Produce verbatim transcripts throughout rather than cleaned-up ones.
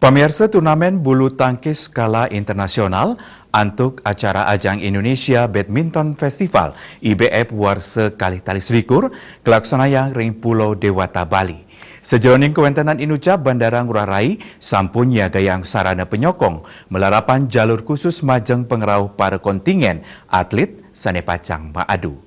Pamiarsa, turnamen bulu tangkis skala internasional antuk acara ajang Indonesia Badminton Festival, I B F, warsa kalih tali selikur, kalaksanayang ring Pulau Dewata, Bali. Sajeroning kawentenan inucap, Bandara Ngurah Rai sampun nyiagayang sarana panyokong malarapan jalur khusus majeng pangrauh para kontingen atlet sane pacang maadu.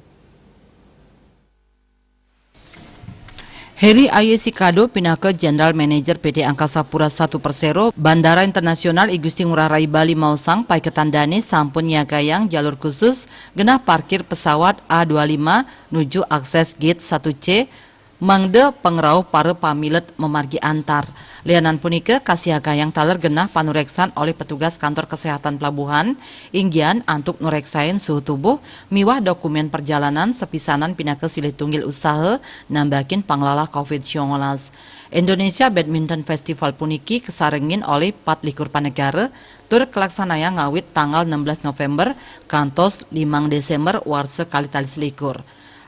Heri Aye Sikado pinaka General Manager P T Angkasa Pura Satu Persero, Bandara Internasional I Gusti Ngurah Rai Bali maosang, paiketan dane sampun nyiagayang jalur khusus genah parkir pesawat A dua lima nuju akses gate satu C, mangda pangrauh para pamilet mamargi antar. Lianan punika, kasiagayang taler genah panureksan olih petugas Kantor Kesehatan Pelabuhan, inggian antuk nureksain suhu tubuh miwah dokumen perjalanan sapisanan pinaka silih tunggil usaha nambakin panglalah covid sembilan belas. Indonesia Badminton Festival puniki kasarengin olih pat likur panegara tur kalaksanayang ngawit tanggal enam belas November kantos limang Desember warsa kalih tali selikur.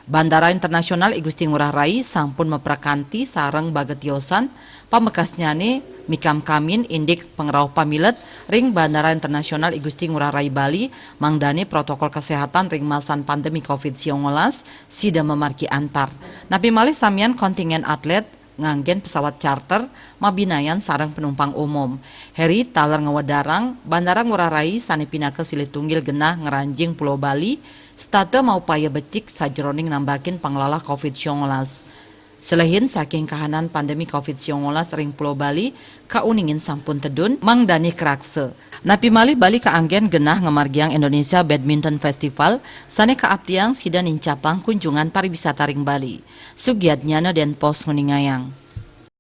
Bandara Internasional I Gusti Ngurah Rai sampun maprakanti sareng baga tiosan, pamekasnyane mikamkamin indik pangrauh pamilet ring Bandara Internasional I Gusti Ngurah Rai Bali, mangdane protokol kesehatan ring masan pandemi covid sembilan belas sida mamargi antar. Napi malih samian kontingen atlet nganggen pesawat charter mabinayan sareng penumpang umum. Heri taler ngwedarang, Bandara Ngurah Rai sane pinaka silih tunggil genah ngranjing Pulau Bali, setata maupaya becik sajeroning nambakin panglalah covid sembilan belas. Selehin saking kahanan pandemi covid sembilan belas ring Pulau Bali, kauningin sampun tedun, mangdane karaksa. Napi malih Bali kaanggen genah ngamargiang Indonesia Badminton Festival, sane kaaptiang sida nincapang kunjungan pariwisata ring Bali. Sugiatnyana Denpos nguningayang.